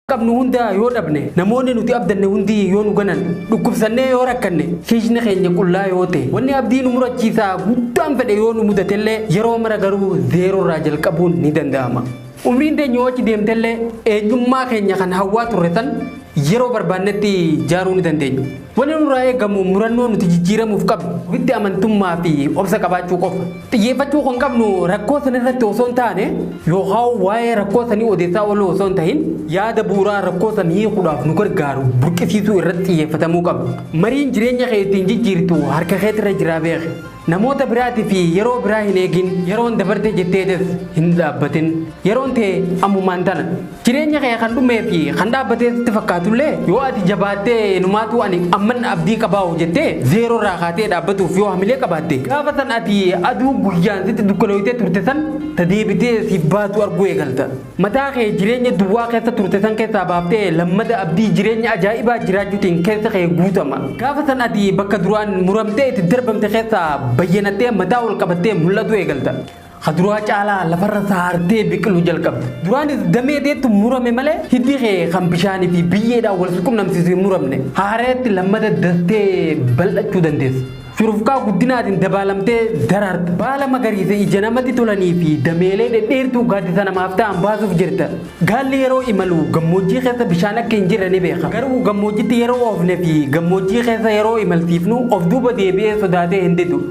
Qabnu hunda yoo dhabne, namoonni nuti abdanne hundi yoo nu ganan, dhukkubsannee yoo rakkanne, kiishni keenya qullaa yoo ta'e, wanni abdii nu murachiisaa guddaan fedhe yoo nu mudatellee, yeroo mara garuu zeeroo irraa jalqabuun ni danda'ama. Umriin teenya yoo achi deemtellee, eenyummaa keenya kan hawwaa turre san yeroo barbaannetti ijaaruu ni dandeenya. Wanni nurraa eegamu murannoo nuti jijjiiramuuf qabnu, ofitti amantummaa fi obsa qabaachuu qofa. Xiyyeeffachuu kan qabnu rakkoo sana irratti osoo hin taane, yookaan waa'ee rakkoo sanii odeessaa ooluu osoo hin ta'in, yaada bu'uuraa rakkoo sana hiikuudhaaf nu gargaaru burqisiisuu irratti xiyyeeffatamuu qabna. Mariin jireenya kee ittiin jijjiirtu harka keetirra jiraa beeki. Namoota biraatii fi yeroo biraa hin eegin, yeroon dabarte jetteetis hin dhaabbatin. Yeroon ta'e ammumaan tana. Jireenya kee kan dhumee fi kan dhaabbatee sitti fakkaatullee, yoo ati jabaattee numaatu ani amman abdii qabaa'u jettee zeeroo irraa kaatee dhaabbatuuf yoo hamilee qabaatte, gaafa san ati aduu guyyaan sitti dukkanooyitee turte san ta deebitee siif baatu arguu eegalta. Mataa kee jireenya duwwaa keessa turte san keessaa baaftee lammada abdii jireenya ajaa'ibaa jiraachuutiin keessa kee guutama. Gaafa san ati bakka duraan muramtee itti darbamte keessaa bayyanattee mataa ol qabattee mul'atu eegalta. Kaduraa caalaa lafarra saartee biqiluu jalqabda. Duraanis damee teettu murame malee hiddi kee kan bishaanii fi biyyeedhaan wal qunnamsiisu hin muramne. Haareetti lammada dastee bal'achuu dandeessa. Shurufkaa guddinaatiin dabaalamtee daraarta. Baala magariisa ija namatti tolanii fi dameelee dhedheertuu gaaddisa namaaf ta'an baasuuf jirta. Gaalli yeroo imalu gammoojjii keessa bishaan akka hin jirre ni beeka. Garuu gammoojjitti yeroo oofne fi gammoojjii keessa yeroo imalsiifnu of duuba deebi'ee sodaatee hin didu.